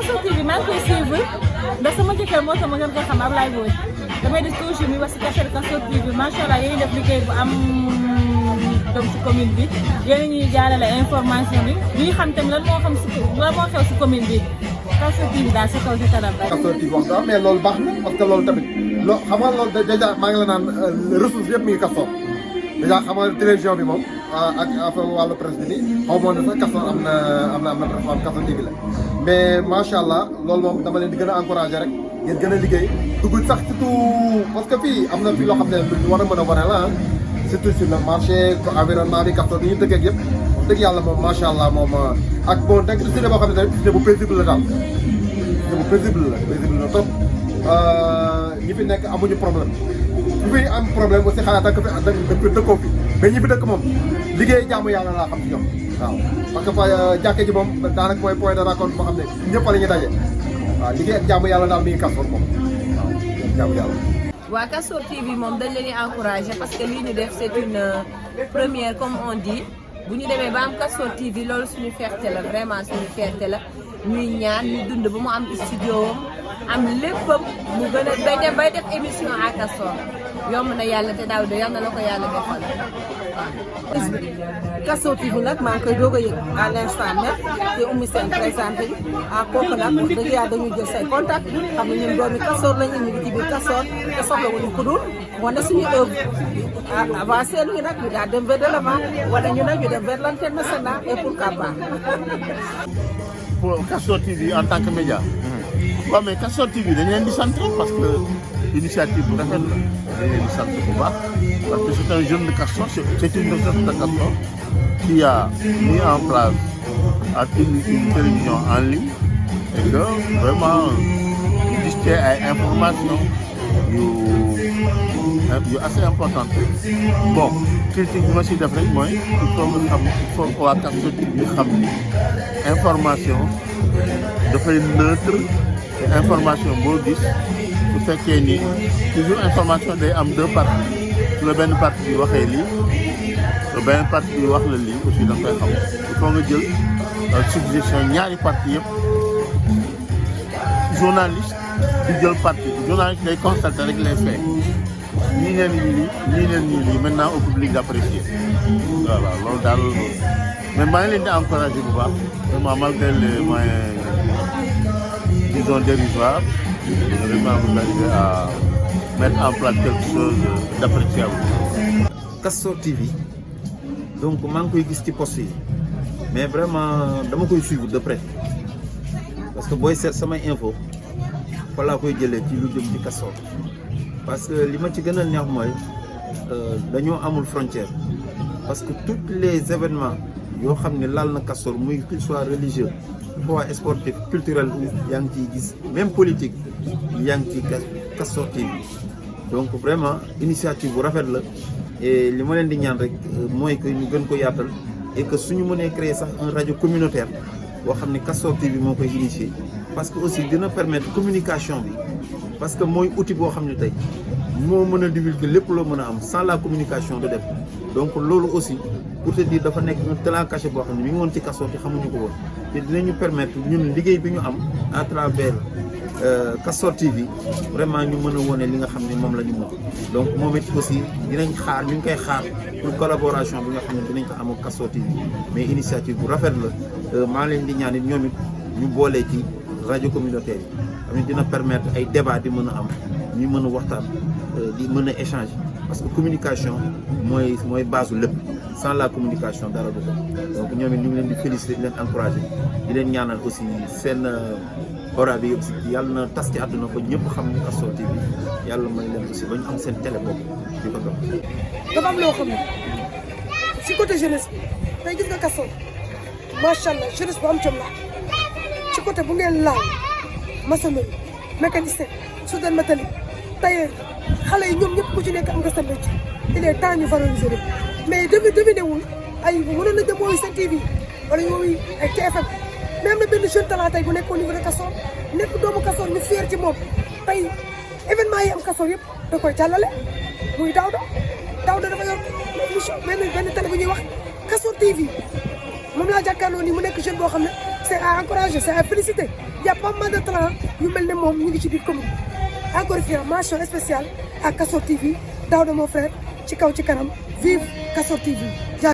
Kassoor TV maa ngi koy suivre ndax sama jëkkër moo tax ma gën ko xam Ablaye Boye damay def toujours mi wax si Kassoor TV macha allah yéen def liggéey bu am donc si commune bi yéen ñuy jaarale information bi ñuy xam tamit lan moo xew si commune bi Kassoor TV daal sa kaw si kanam rek. Kassoor TV wax dëgg mais loolu baax na parce que loolu tamit xam nga loolu dèjà maa ngi la naan ressource yëpp mi ngi Kassoor dèjà xam nga télévision bi moom ak affaire wàllu presse bi nii xaw ma ne sax Kassoor am na plateforme Kassoor TV la mais macha allah loolu moom dama leen di gën a encouragé rek ngeen gën a liggéey dugg sax surtout parce que fii am na fii loo xam ne lu war a mën a wane la surtout sur le marché environnement bi Kassoor bi ñu dëkkee ak yëpp wax dëgg yàlla moom macha allah moom ak bon nekk société boo xam ne tamit société bu paisible la daal société bu paisible la trop ñi fi nekk amuñu problème bu fi am problème aussi xanaa da nga fi dëkkoo fi mais ñi fi dëkk moom liggéey jaamu yàlla laa xam ci ñoom waaw parce que jàkkee ji moom daanaka mooy point de rencontre boo xam ne ñëpp la ñuy daje waaw liggéey ak jaamu yàlla daal mi ngi Kassoor moom waaw jaamu yàlla. waa Kassoor TV moom dañ leen di encouragé parce que lii ñu def c'est une première comme on dit bu ñu demee ba am Kassoor TV loolu suñu fierté la vraiment suñu fierté la ñuy ñaan ñu dund ba mu am studio am léppam mu gën a bay dem bay def émission à Kassoor yomb na yàlla te daaw de yal na la ko yàlla defal Kassoor TV nag maa ngi koy doog a yëg à l'instant même te Oumy Sène présenté bi kooku nag wax dëgg yàlla dañuy jël say contact xam ne ñun doomi Kassoor lañu ñu ngi ci biir Kassoor te soxla wuñu ko dul wane suñu œuvre avancé ñu nag ñu daal dem vers de l'avant wala ñu nag ñu dem vers l'international et pourquoi pas. Pour Kassoor TV en tant que média. waaw mais Kassoor TV dañu leen di sant parce que initiative bu rafet la dañu leen di sant bu baax parce que c'est un jeune de Kassoor c'est une jeune de Kassoor qui a mis en place une télévision en ligne et que vraiment discuter ay information yu assez importante bon critique bi ma si def rek mooy il faut que waa Kassoor TV xam ni information dafay neutre information boo gis bu fekkee ni toujours information day am deux parties su la benn partie bi waxee lii la benn partie bi wax la lii aussi da nga koy xam il faut nga jël suggestion ñaari parties yëpp journaliste du jël partie journaliste day constater rek les faits ñii neen ñii lii maintenant au public d'apprécier voilà loolu daal mais maa ngi leen di encourager bu baax vraiment malgré les moyens disons dérisoires vraiment vous arrivez à mettre en place quelque chose d'appréciable. Kassoor TV donc maa ngi koy gis ci poste yi mais vraiment dama koy suivre de près parce que booy seet samay info fa laa koy jëlee ci lu jëm ci Kassoor parce que li ma ci gën a neex mooy dañoo amul frontière parce que tous les événements yoo xam ne laal na Kassoor muy qu'il soit religieux soit sportif culturel yaa ngi ciy gis même politique yaa ngi ci Kassoor TV donc vraiment initiative bu rafet la et li ma leen di ñaan rek mooy que ñu gën ko yaatal et que suñu mënee créer sax un rajo communautaire boo xam ne Kassoor TV moo koy initier parce que aussi dina permettre communication bi parce que mooy outil boo xam ne tey moo mën a divulguer lépp loo mën a am sans la communication de dem donc loolu aussi pour te dire dafa nekk un talent caché boo xam ne mi ngi woon ci Kassoor te xamuñu ko woon te dinañu permettre ñun liggéey bi ñu am à travers Kassoor TV vraiment ñu mën a wone li nga xam ne moom la ñu mën donc moom it aussi dinañ xaar ñu ngi koy xaar pour collaboration bi nga xam ne dinañ ko am ak Kassoor TV mais initiative bu rafet la maa leen di ñaan it ñoom it ñu boolee ci rajo communautaire yi xam ne dina permettre ay débat di mën a am ñu mën a waxtaan di mën a échanger parce que communication mooy base lépp sans la communication dara du ko donc ñoom it ñu ngi leen di féliciter di leen encourager di leen ñaanal aussi seen ora bi yëpp si yàlla na tas ci àdduna ba ñëpp xam ni Kassoor TV yàlla may leen aussi ba ñu am seen télé bopp di ko dox. dafa am loo xam ne si côté jeunesse bi tey gis nga Kassoor macha allah jeunesse bu am jom la ci côté bu ngeen laal maçonnerie mécanicien soudeur métallique tailleur xale yi ñoom ñëpp ku ci nekk am nga sa métier il est temps ñu valoriser leen mais deviné wul ay mënoon na dem mooy Sen TV wala yooyu ay TFM mais am na benn jeune talent tey bu nekk au niveau de Kassoor nekk doomu Kassoor ñu fier ci moom tey événement yi am Kassoor yëpp da koy jàllale muy Daouda dafa yor émission benn télé bu ñuy wax Kassoor TV moom laa jàkkaarloo nii mu nekk jeune boo xam ne c'est à encourager, c'est à féliciter. Il y a pas mal de talents yu mel ne moom ñu ngi ci biir commune. Encore une fois, mention spéciale à Castor TV, Daouda mon frère, ci kaw ci kanam, vive Castor TV.